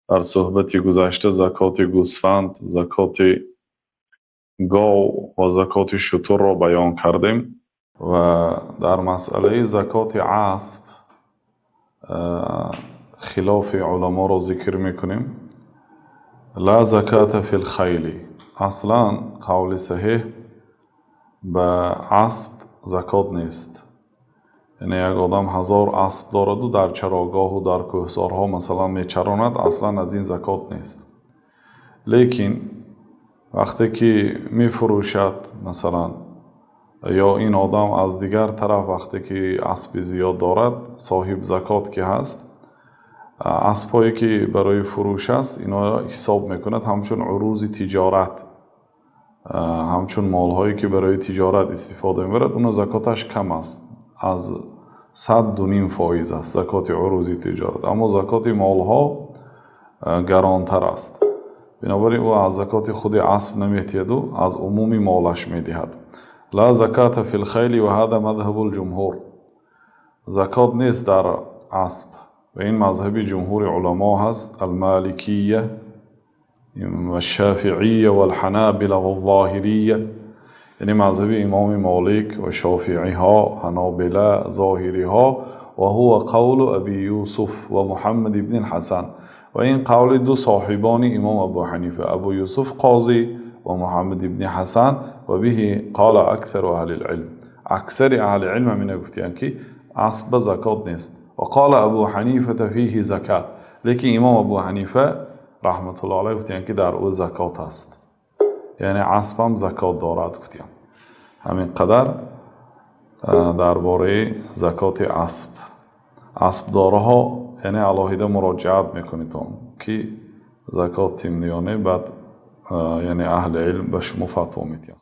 Дар суҳбати гузашта закоти гӯсфанд, закоти гов ва закоти шутурро баён кардем ва дар масъалаи закоти асп хилофи уламоро зикр мекунем. Ла заката фил хайли. Аслан, қавли саҳеҳ, ба асп закот нест. Яъне як одам 1000 асп дораду дар чарогоҳу дар кӯҳсорҳо, масалан, мечаронад, аслан аз ин закот нест. Лекин вақте ки мефурӯшад, масалан, ё ин одам аз дигар тараф, вақте ки аспи зиёд дорад, соҳиби закот ки ҳаст, аспҳое ки барои фурӯш аст, инҳоро ҳисоб мекунад ҳамчун урузи тиҷорат, ҳамчун молҳое ки барои тиҷорат истифода мебарад. Оно закоташ кам аст, аз 100 2,5% аст закоти урузи тиҷорат, аммо закоти молҳо гаронтар аст. Бинобар ин ӯ аз закоти худи асп наметиҳаду аз умуми молаш медиҳад. Ла заката фил хайли ва ҳаза мазҳабул ҷумҳур. Закот нест дар асп ва ин мазҳаби ҷумҳури уламо ҳаст: алмаликия вашшафиия валҳанобила валзоҳирия, яъне мазҳаби имоми Молик ва шофииҳо, ҳанобила, зоҳириҳо. Ва ҳува қавлу Аби Юсуф ва Муҳаммад ибни Ҳасан. Ва ин қавли ду соҳибони имом Абу Ҳанифа, Абу Юсуф қозӣ ва Муҳаммад ибни Ҳасан. Ва биҳи қола аксару аҳлил илм. Аксари аҳли илм ҳамина гуфтиянд, ки асп ба закот нест. Ва қола Абу Ҳанифата фиҳи закот. Лекин имом Абу Ҳанифа раҳматуллоҳ алайҳ гуфтиянд, ки дар ӯ закот аст, яъне аспам закот дорад, гуфтиянд. Ҳамин қадар дар бораи закоти асп. Аспдорҳо, яъне, алоҳида муроҷиат мекунед, ки закот тимни ё не, баъд, яъне, аҳли илм ба шумо фатво медиҳанд.